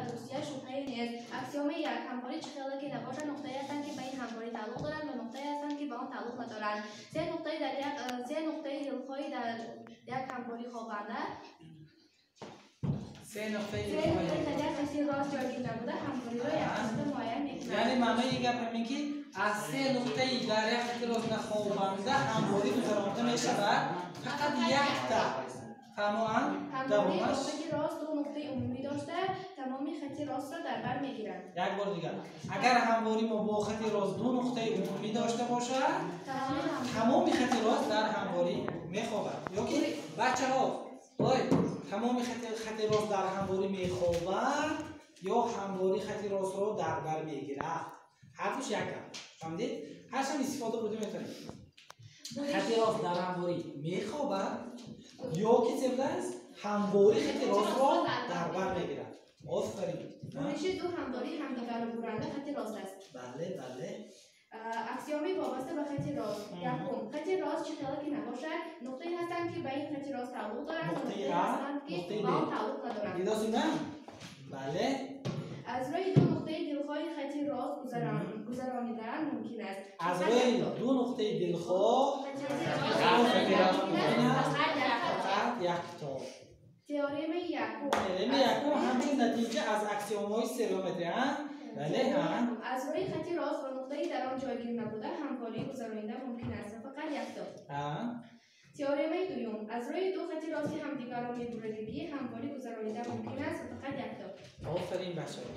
дурустияш шубҳае нест. Аксиомаи як: ҳамворӣ чӣ хеле ки набошад, нуқтае ҳастанд, ки ба ин ҳамворӣ тааллуқ доранд, ва нуқтае ҳастанд, ки ба он тааллуқ надоранд. Се нуқтаи дар як, се нуқтаи дилхоҳӣ дар як ҳамворӣ хобанда, се нуқтаи се нуқтаи дар як хати рост ҷойгир набуда, ҳамвориро якқисмата муайян мекунад. Яъне маънои ин гап ҳамин, ки аз се нуқтаи дар як хати рост нахобанда ҳамворӣ гузаронда мешавад, фақат якта. Фаҳмоанд? Ҳамворӣ Давомаш. бо хати рост ду нуқтаи умумӣ дошта, тамоми хати ростро дар бар мегирад. Як бор дигар: агар ҳамворӣ мо бо хати рост ду нуқтаи умумӣ дошта бошад, тамоми ҳамворӣ тамоми хати рост дар ҳамворӣ мехобад. Ё ки, бачаҳо, ой, тамоми хати рост дар ҳамворӣ мехобад ё ҳамворӣ хати ростро дар бар мегирад, ҳардуш як гап. Фаҳмидед? Ҳарчанд истифода бурда метавонед. Хати рост дар ҳамворӣ мехобад ё ки чӣ будааст, ҳамворӣ хати ростро дар бар мегирад. Офарин. Буриши ду ҳамвории ҳамдигарро буранда хати рост аст. Бале. Аксиомаи вобаста ба хати рост. Якум: хати рост чӣ хеле ки набошад, нуқтае ҳастанд, ки ба ин хати рост тааллуқ доранд, ва нуқтаи нуқтае А, ҳастанд, ки нуқтаи ба Б. он тааллуқ надоранд. Дидосим, на? Бале. Аз рӯи ду нуқтаи дилхоҳи хати рост гузаронидан мумкин аст. Аз Фақат рӯи як то. ду нуқтаи дилхоҳ хати рост хати рост мумкин аст, фақат як то. Фақат як то. Теоремаи якум. Теоремаи якум ҳамчун натиҷа аз аксиомаҳои стереометрия, а? Бале, ҳа. Аз рӯи хати рост ва нуқтаи дар он ҷойгир набуда ҳамворӣ гузаронида мумкин аст ва фақат як то. Теоремаи дуюм: аз рӯи ду хати рости ҳамдигарро мебуридагӣ ҳамворӣ гузаронида мумкин аст ва фақат як то. Офарин, бачаҳо.